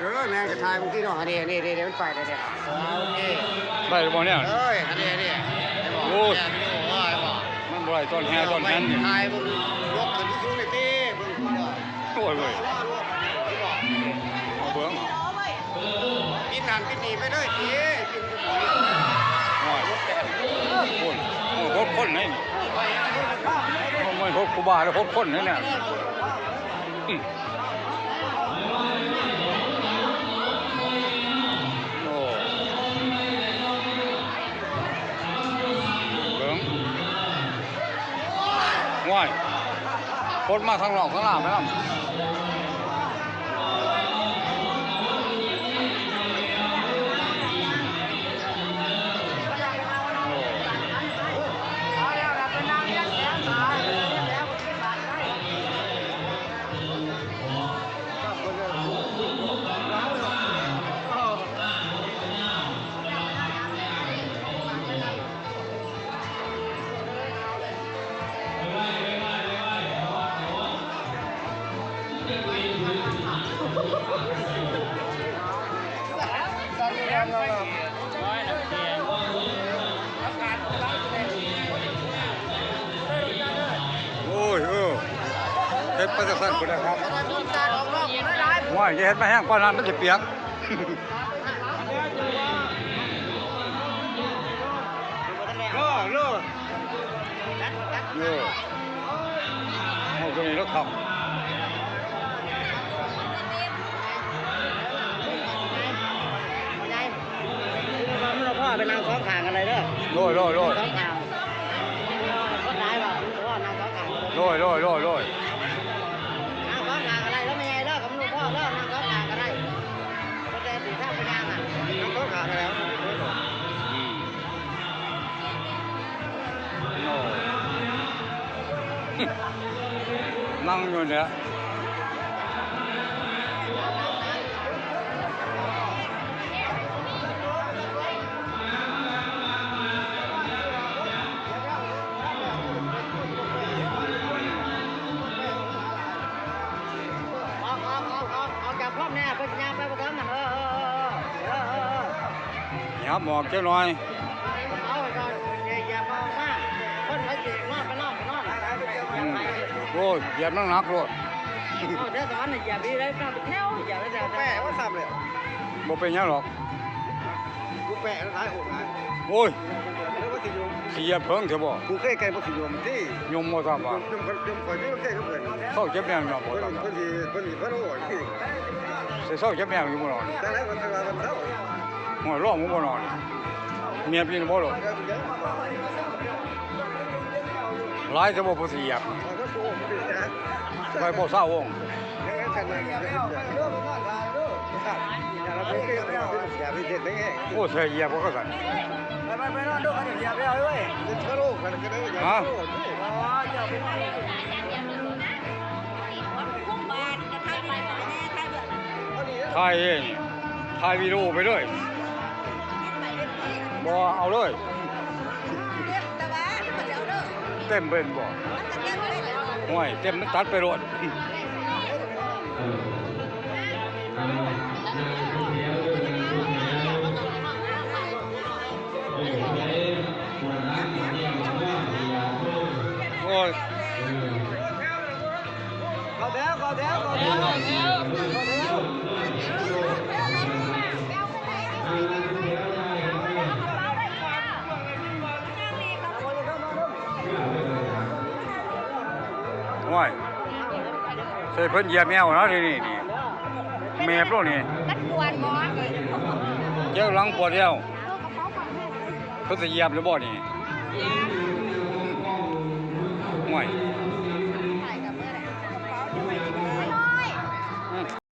ເອີ ແມ່ນ ກະຖ່າຍເບິ່ງຕິເນາະ ອັນນີ້ ອັນນີ້ ນີ້ ນີ້ ມັນໄປແລ້ວເດ້ ໂອເຄ ໄດ້ບໍ່ແນວນີ້ ເອີຍ ອັນນີ້ ອັນນີ້ ໂອ້ຍ ແມ່ນຢູ່ ເອີຍ ມັນບໍ່ໄດ້ຕອນແຫ່ຕອນແຫ່ນນີ້ ຖ່າຍເບິ່ງ ຍົກຂຶ້ນສູງໆ ນີ້ຕິ ເບິ່ງພຸ້ນເດີ ໂອ້ຍເວີຍ ເຫັນບໍ່ ເອົາເບິ່ງ ປິ່ນຫັ້ນປິ່ນນີ້ໄປເລີຍຕິ ປິ່ນ ໂອ້ຍ ໂອ້ຍ ຫົກຄົນໃດນີ້ ໂອ້ຍ ຫົກຄູບາ ຫົກຄົນໃດນີ້ ອືມ ໂອ້ ເບິ່ງ ວ້າຍ ຄົນມາທາງນອກທາງໜ້າໄປນຳ. ໂອ້ຍ ເອີ ເຮັດໄປຈັ່ງຊັ້ນພຸ້ນແຫຼະຄັບ ໂອ້ຍ ຢ່າເຮັດມາແຮງປານນັ້ນ ມັນຊິປຽກ. ໂລ ໂລ ເອົາຕົວນີ້ລະຄັບ ມັນບໍ່ພໍໄປນັ່ງສອງຂ້າງກັນໄດ້ເດີ ໂລ ໂລ ໂລ ສອງຂ້າງ ຄົນຫຼາຍວ່າມັນບໍ່ພໍນັ່ງສອງຂ້າງ ໂລ ໂລ ໂລ ໂລ ນັ່ງສອງຂ້າງກໍໄດ້ເດີ ແມ່ໃຫຍ່ເດີ ຄັນມັນບໍ່ພໍເດີ ນັ່ງສອງຂ້າງກໍໄດ້ ແຕ່ທີ່ທາງໄປຍ່າງຫັ້ນ ນັ່ງສອງຂ້າງກໍໄດ້ ອືມ ໂອ້ ນັ່ງຢູ່ນີ້ແຫຼະ ອອກ ອອກ ອອກ ອອກ ອອກຈາກພວກແນ່ ເພິ່ນຊິຍ່າງໄປບໍ່ເຖິງຫັ້ນ ເອີ ເອີ ເອີ ເອີ ຫຍັບອອກຈັກໜ່ອຍ ເອົາ ເອີ ເອີ ເອີ ເອີ ເອີ ເອີ ເອີ ເອີ ເອີ ເອີ ເອີ ເອີ ອືມ ໂອ້ຍ ຢຽບໜັກໆໂລດ ເອົາ ແຖວສະຫວັນນີ້ຢຽບດີເດ້ ແຖວຢຽບແຖວ ແປະວ່າຊ້ຳເລີຍ ບໍ່ເປັນຫຍັງດອກ ບໍ່ແປະຫຼາຍໂອກຫຼາຍ ໂອ້ຍ ຊິຢຽບເພິ່ງເທື່ອບໍ່ ກູເຄີຍໄກ່ບໍ່ຊິຍົມຕິ ຍົມບໍ່ຊ້ຳວ່າ ຍົມ ຍົມ ຍົມຂ້ອຍຕິ ເຄີຍກັບເພິ່ນ ເຊົາເຈັບແນວຍົມບໍ່ຊ້ຳວ່າ ເພິ່ນ ເພິ່ນຊິ ເພິ່ນຊິພາໂລດຕິ ຊິເຊົາເຈັບແນວຢູ່ບໍ່ນອນ ຈັ່ງໃດກໍຖືວ່າເພິ່ນເຊົາ ໂອ້ຍ ລອງເບິ່ງບໍ່ນອນ ເມຍປີນບໍ່ໂລດ ຫຼາຍແຕ່ບໍ່ຜູ້ຊິຢຽບ ໄວ້ບໍ່ຊາວວົງ ໂອ້ ໃສ່ຢຽບເຂົາກໍສັ່ນ ໄປ ໄປ ໄປນອນດູ ເຂົາຈະຢຽບແລ້ວເວີຍ ຮະ ຖ່າຍເອງ ຖ່າຍວິດີໂອໄປເລີຍ ບໍ່ເອົາເລີຍ ເຕັມເປັນບໍ່ ຫ້ວຍ ເຕັມມັນຕັດໄປໂລດ ໂອ້ຍ ເຂົ້າແຖວ ເຂົ້າແຖວ ເຂົ້າແຖວ ເຂົ້າແຖວ ໂອ້ຍ ໃສ່ເພິ່ນຢຽບແອວເນາະ ນີ້ ນີ້ ນີ້ ແມບໂລດນີ້ ມັນປວດບໍ່? ເຈັບຫຼັງປວດແອວ ເພິ່ນຊິຢຽບຫຼືບໍ່ນີ້? ໂອ້ຍ